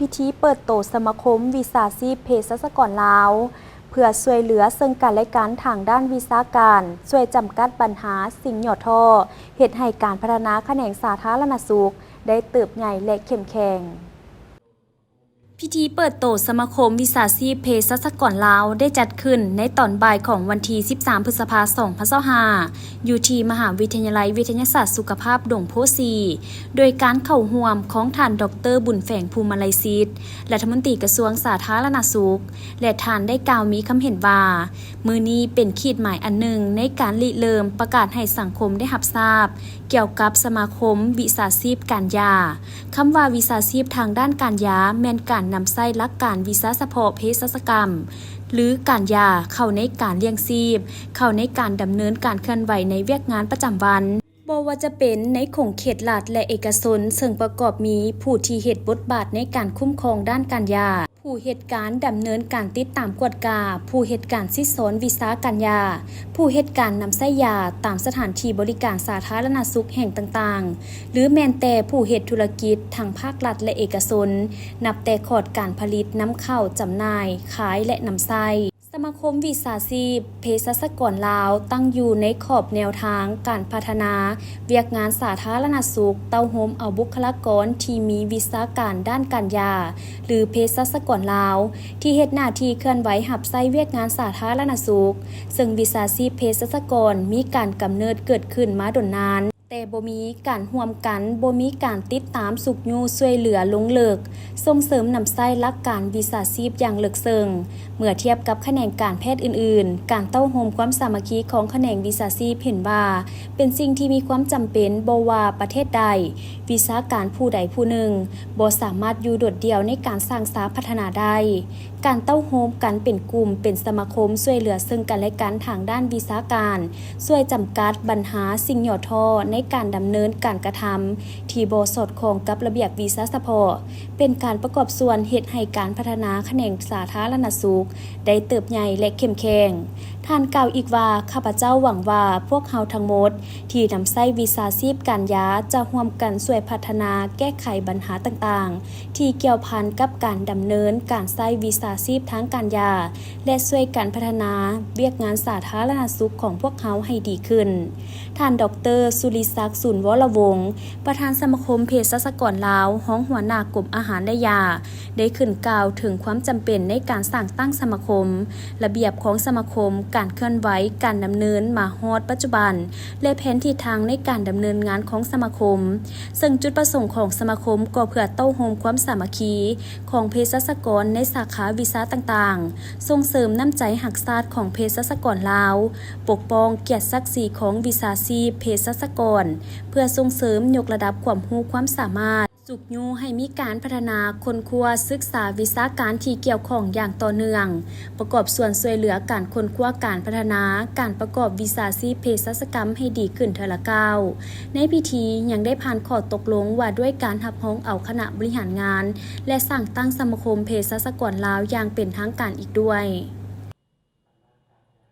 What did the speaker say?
ພິທີເປີດໂຕສະມາຄົມວິຊາຊີບເພສັດຊະກອນລາວ ເພື່ອຊ່ວຍເຫຼືອເຊິ່ງກັນແລະກັນທາງດ້ານວິຊາການ, ຊ່ວຍຈຳກັດບັນຫາສິ່ງຫຍໍ້ທໍ້, ເຮັດໃຫ້ການພັດທະນາຂະແໜງສາທາລະນະສຸກໄດ້ເຕີບໃຫຍ່ ແລະ ເຂັ້ມແຂງ. ພິທີເປີດໂຕສະມາຄົມວິຊາຊີບເພສັດຊະກອນລາວ ໄດ້ຈັດຂຶ້ນໃນຕອນບ່າຍຂອງວັນທີສິບສາມ ພຶດສະພາ ສອງພັນຊາວຫ້າ ຢູ່ທີ່ມະຫາວິທະຍາໄລວິທະຍາສາດສຸຂະພາບດົງໂພສີ ໂດຍການເຂົ້າຮ່ວມຂອງທ່ານ ດອກເຕີ ບຸນແຝງ ພູມະໄລສິດ ລັດຖະມົນຕີກະຊວງສາທາລະນະສຸກ ແລະ ທ່ານໄດ້ກ່າວມີຄຳເຫັນວ່າ ມື້ນີ້ເປັນຂີດໝາຍອັນໜຶ່ງໃນການລິເລີ່ມປະກາດໃຫ້ສັງຄົມໄດ້ຮັບຊາບ ກ່ຽວກັບສະມາຄົມວິຊາຊີບການຢາ. ຄຳວ່າວິຊາຊີບທາງດ້ານການຢາ ແມ່ນການນຳໃຊ້ຫຼັກການວິຊາສະເພາະເພສັດຊະກຳ ຫຼື ການຢາ ເຂົ້າໃນການລ້ຽງຊີບ, ເຂົ້າໃນການດຳເນີນການເຄື່ອນໄຫວໃນວຽກງານປະຈຳວັນ, ບໍ່ວ່າຈະເປັນໃນຂົງເຂດລັດ ແລະ ເອກະຊົນ, ເຊິ່ງປະກອບມີຜູ້ທີ່ເຮັດບົດບາດໃນການຄຸ້ມຄອງດ້ານການຢາ, ຜູ້ເຮັດການດຳເນີນການຕິດຕາມກວດກາ, ຜູ້ເຮັດການສິດສອນວິຊາການຢາ, ຜູ້ເຮັດການນຳໃຊ້ຢາຕາມສະຖານທີ່ບໍລິການສາທາລະນະສຸກແຫ່ງຕ່າງໆ ຫຼື ແມ່ນແຕ່ຜູ້ເຮັດທຸລະກິດທັງພາກລັດ ແລະ ເອກະຊົນ, ນັບແຕ່ຂອດການຜະລິດ, ນຳເຂົ້າ, ຈຳໜ່າຍ, ຂາຍ ແລະ ນຳໃຊ້. ສະມາຄົມວິຊາຊີບເພສັດຊະກອນລາວ ຕັ້ງຢູ່ໃນຂອບແນວທາງການພັດທະນາວຽກງານສາທາລະນະສຸກ, ເຕົ້າໂຮມເອົາບຸກຄະລາກອນທີ່ມີວິຊາການດ້ານການຢາ ຫຼື ເພສັດຊະກອນລາວ ທີ່ເຮັດໜ້າທີ່ເຄື່ອນໄຫວຮັບໃຊ້ວຽກງານສາທາລະນະສຸກ, ເຊິ່ງວິຊາຊີບເພສັດຊະກອນມີການກຳເນີດເກີດຂຶ້ນມາດົນນານ ແຕ່ບໍ່ມີການຮ່ວມກັນ, ບໍ່ມີການຕິດຕາມຊຸກຍູ້ຊ່ວຍເຫຼືອລົງເລິກ, ສົ່ງເສີມນຳໃຊ້ຫຼັກການວິຊາຊີບຢ່າງເລິກເຊິ່ງ. ເມື່ອທຽບກັບຂະແໜງການແພດອື່ນໆ, ການເຕົ້າໂຮມຄວາມສາມັກຄີຂອງຂະແໜງວິຊາຊີບເຫັນວ່າ ເປັນສິ່ງທີ່ມີຄວາມຈຳເປັນ, ບໍ່ວ່າປະເທດໃດ, ວິຊາການຜູ້ໃດຜູ້ໜຶ່ງ ບໍ່ສາມາດຢູ່ໂດດດ່ຽວໃນການສ້າງສາພັດທະນາໄດ້. ການເຕົ້າໂຮມກັນເປັນກຸ່ມ, ເປັນສະມາຄົມ, ຊ່ວຍເຫຼືອເຊິ່ງກັນແລະກັນທາງດ້ານວິຊາການ, ຊ່ວຍຈຳກັດບັນຫາສິ່ງຫຍໍ້ທໍ້ໃນການດຳເນີນການກະທຳທີ່ບໍ່ສອດຄ່ອງກັບລະບຽບວິຊາສະເພາະ, ເປັນການປະກອບສ່ວນເຮັດໃຫ້ການພັດທະນາຂະແໜງສາທາລະນະສຸກໄດ້ເຕີບໃຫຍ່ ແລະ ເຂັ້ມແຂງ. ທ່ານກ່າວອີກວ່າ, ຂ້າພະເຈົ້າຫວັງວ່າພວກເຮົາທັງໝົດທີ່ນຳໃຊ້ວິຊາຊີບການຢາຈະຮ່ວມກັນຊ່ວຍພັດທະນາແກ້ໄຂບັນຫາຕ່າງໆ ທີ່ກ່ຽວພັນກັບການດຳເນີນການໃຊ້ວິຊາຊີບທາງການຢາ ແລະ ຊ່ວຍກັນພັດທະນາວຽກງານສາທາລະນະສຸກຂອງພວກເຮົາໃຫ້ດີຂຶ້ນ. ທ່ານ ດອກເຕີ ສຸລິສັກ ສູນວໍລະວົງ ປະທານສະມາຄົມເພສັດຊະກອນລາວ, ຮອງຫົວໜ້າກົມອາຫານ ແລະ ຢາ ໄດ້ຂຶ້ນກ່າວເຖິງຄວາມຈຳເປັນໃນການສ້າງຕັ້ງສະມາຄົມ, ລະບຽບຂອງສະມາຄົມ, ການເຄື່ອນໄຫວ, ການດຳເນີນມາຮອດປັດຈຸບັນ ແລະ ແຜນທິດທາງໃນການດຳເນີນງານຂອງສະມາຄົມ, ເຊິ່ງຈຸດປະສົງຂອງສະມາຄົມກໍເພື່ອເຕົ້າໂຮມຄວາມສາມັກຄີຂອງເພສັດຊະກອນໃນສາຂາວິຊາຕ່າງໆ, ສົ່ງເສີມນ້ຳໃຈຮັກຊາດຂອງເພສັດຊະກອນລາວ, ປົກປ້ອງກຽດສັກສີຂອງວິຊາຊີບເພສັດຊະກອນ, ເພື່ອສົ່ງເສີມຍົກລະດັບຄວາມຮູ້ຄວາມສາມາດ, ຊຸກຍູ້ໃຫ້ມີການພັດທະນາຄົ້ນຄວ້າສຶກສາວິຊາການທີ່ກ່ຽວຂ້ອງຢ່າງຕໍ່ເນື່ອງ, ປະກອບສ່ວນຊ່ວຍເຫຼືອການຄົ້ນຄວ້າການພັດທະນາການປະກອບວິຊາຊີບເພສັດຊະກຳໃຫ້ດີຂຶ້ນເທື່ອລະກ້າວ. ໃນພິທີຍັງໄດ້ຜ່ານຂໍ້ຕົກລົງວ່າດ້ວຍການຮັບຮອງເອົາຄະນະບໍລິຫານງານ ແລະ ສ້າງຕັ້ງສະມາຄົມເພສັດຊະກອນລາວຢ່າງເປັນທາງການອີກດ້ວຍ.